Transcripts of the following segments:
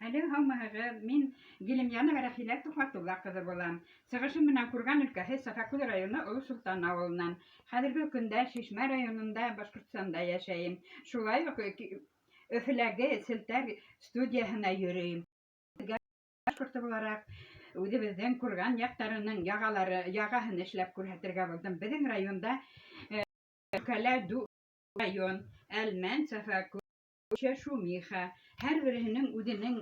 Әле һаумыһығыҙ, мин Гилемьянова Рәхилә Тухватулла ҡыҙы булам. Сығышым менән Курган өлкәһе Сафакүл районы Оло Солтан ауылынан. Хәҙерге көндә Шишмә районында Башҡортостанда йәшәйем. Шулай уҡ Өфөләге селтәр студияһына йөрөйөм. Башҡорто булараҡ үҙебеҙҙең Курган яҡтарының яғалары, яғаһын эшләп күрһәтергә булдым. Беҙҙең районда өлкәлә район, Әлмән, Сафакүл, Шумиха, һәр береһенең үҙенең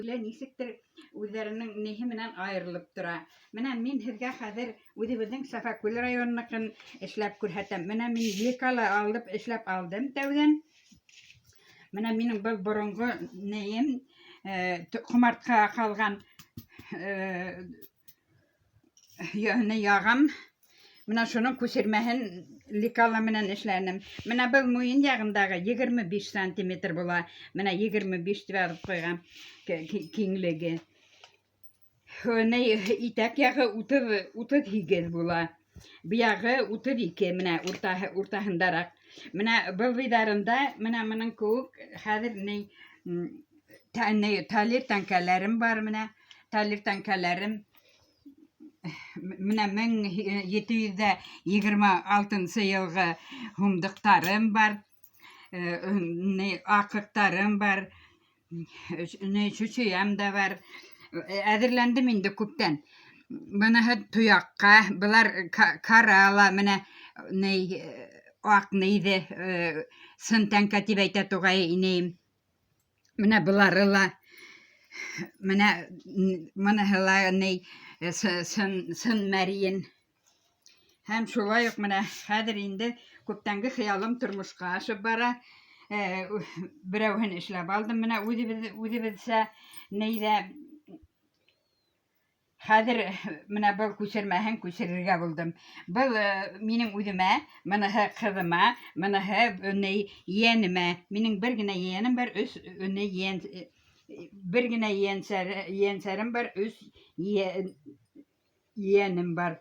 үҙе нисектер үҙҙәренең ниһе менән айырылып тора. Менә мин һеҙгә хәҙер үҙебеҙҙең Сафакүл районыныҡын эшләп күрһәтәм. Менә мин лекала алып эшләп алдым тәүҙән. Менә минең был боронғо нейем, ҡомартҡа ҡалған яғам. Менә шуның күсермәһен лекала менән эшләнем. Менә был муйын яғындағы 25 сантиметр була. Менә 25 тип яҙып ҡуйған киңлеге. Итәк яғы 38 була. Быяғы 32, менә уртаһы, уртаһындараҡ. Менә был буйҙарында, менә моның кеүек хәҙер талир тәңкәләрем бар, менә талир тәңкәләрем. Менә 1726 йылғы һумдыҡтарым бар, аҡыҡтарым бар, чүчөйәм дә бар. Әҙерләндем инде күптән. Быныһы тояҡҡа, былар карала, менә аҡ нейҙе, сын тәңкә тип әйтә туғай инәйем. Менә былары ла, менә мыныһы ла сын мәрйен. Һәм шулай уҡ менә хәҙер инде күптәнге хыялым тормошҡа ашып бара. Берәүһен эшләп алдым, менә үҙебеҙсә нейҙә. Хәҙер менә был күсермәһен күсерергә булдым. Был минең үҙемә, мыныһы ҡыҙыма, мыныһы ейәнемә. Минең бер генә ейәнем бар, өс ейән, бер генә ейәнсәрем бар, өс ейәнем бар.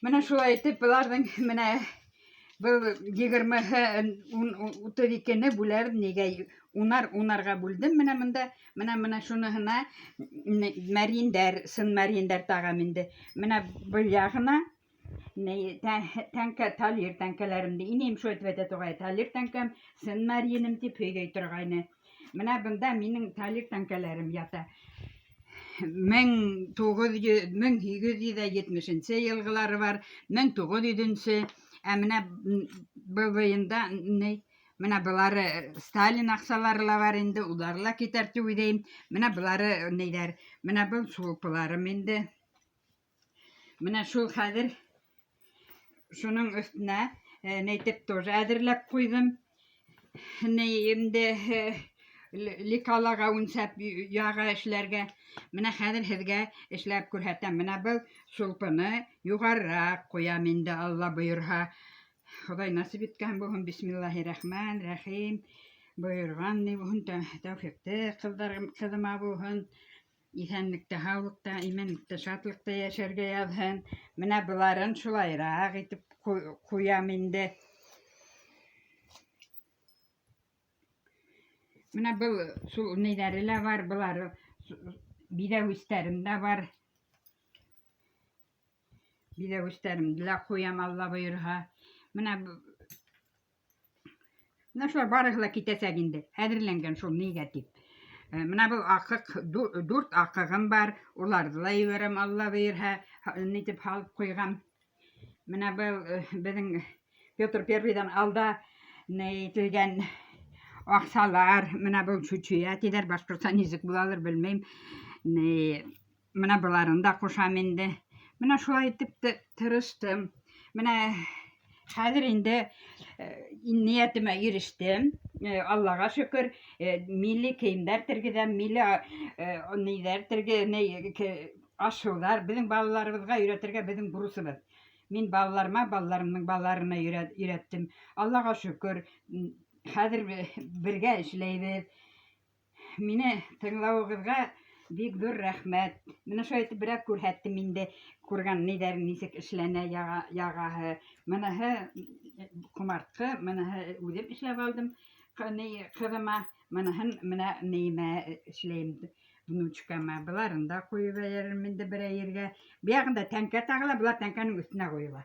Менә шулай итеп быларҙың менә был егермеһе 32-не бүләбеҙ, нигә унар унарға бүлдем менә бында. Менә шуныһына мәрйендәр, сын мәрйендәр тағам инде. Менә был яғына тәңкә, талир тәңкәләремде. Инәйем шулай итеп әйтә туғай, талир тәңкәм, сын мәрйенем тип һөйләй торғайны. Менә бында минең талир тәңкәләрем ята. 1900, 1870-нсе йылғылары бар, 1900-нсе. Ә менә был буйында менә былары Сталин аҡсалары ла бар инде, улар ла китәр тип уйлайым. Менә былары нейҙәр, менә был сулпыларым инде. Менә шул хәҙер шуның өҫтөнә нәйтеп тоже әҙерләп ҡуйҙым. Инде лекалаға үлсәп яға эшләргә. Менә хәҙер һеҙгә эшләп күрһәтәм. Менә был сулпыны юғарыраҡ ҡуям инде, Алла бойорһа. Хоҙай насип иткән булһын. Бисмиллаһир-рахман-рахим. Бойорған ни булһын, тәүфиҡте ҡыҙыма булһын. Иҫәнлектә, һаулыҡта, именлектә, шатлыҡта йәшәргә яҙһын. Менә быларын шулайыраҡ итеп ҡуям инде. Менә был шул нейҙәре лә бар, былары биҙәүестәрем дә бар. Биҙәүестәремде лә ҡуям, Алла бойорһа. Менә шулар барыһы ла китәсәк инде. Әҙерләнгән шул нигә тип. Менә был аҡыҡ, дүрт аҡығым бар. Уларҙы ла ебәрәм, Алла бойорһа, нитеп һалып ҡуйғам. Менә был беҙҙең Петр Первыйҙан алда әйтелгән аҡсалар. Менә был чучуя тиҙәр, башҡортса нисек булалыр белмәйем. Менә быларын да ҡушам инде. Менә шулай итеп тырыштым. Менә хәҙер инде ниәтемә ирештем. Аллаға шөкөр, милли кейемдәр тергеҙәм, милли ниҙәр аш-һыуҙар беҙҙең балаларыбыҙға өйрәтергә беҙҙең бурысыбыҙ. Мин балаларыма, балаларымдың балаларына өйрәттем. Аллаға шөкөр, хәҙер бергә эшләйбеҙ. Мине тыңлауығыҙға бик ҙур рәхмәт. Менә шулай итеп берәр күрһәттем инде, күргән ниҙәр нисек эшләнә яғаһы. Мыныһы ҡомартҡы, мыныһы үҙем эшләп алдым ҡыҙыма. Быныһын менә нимә эшләйем внучкама. Быларын да ҡуйып ебәрермен инде берәй ергә. Быяғында тәңкә тағыла, былар тәңкәнең өҫтөнә ҡуйыла.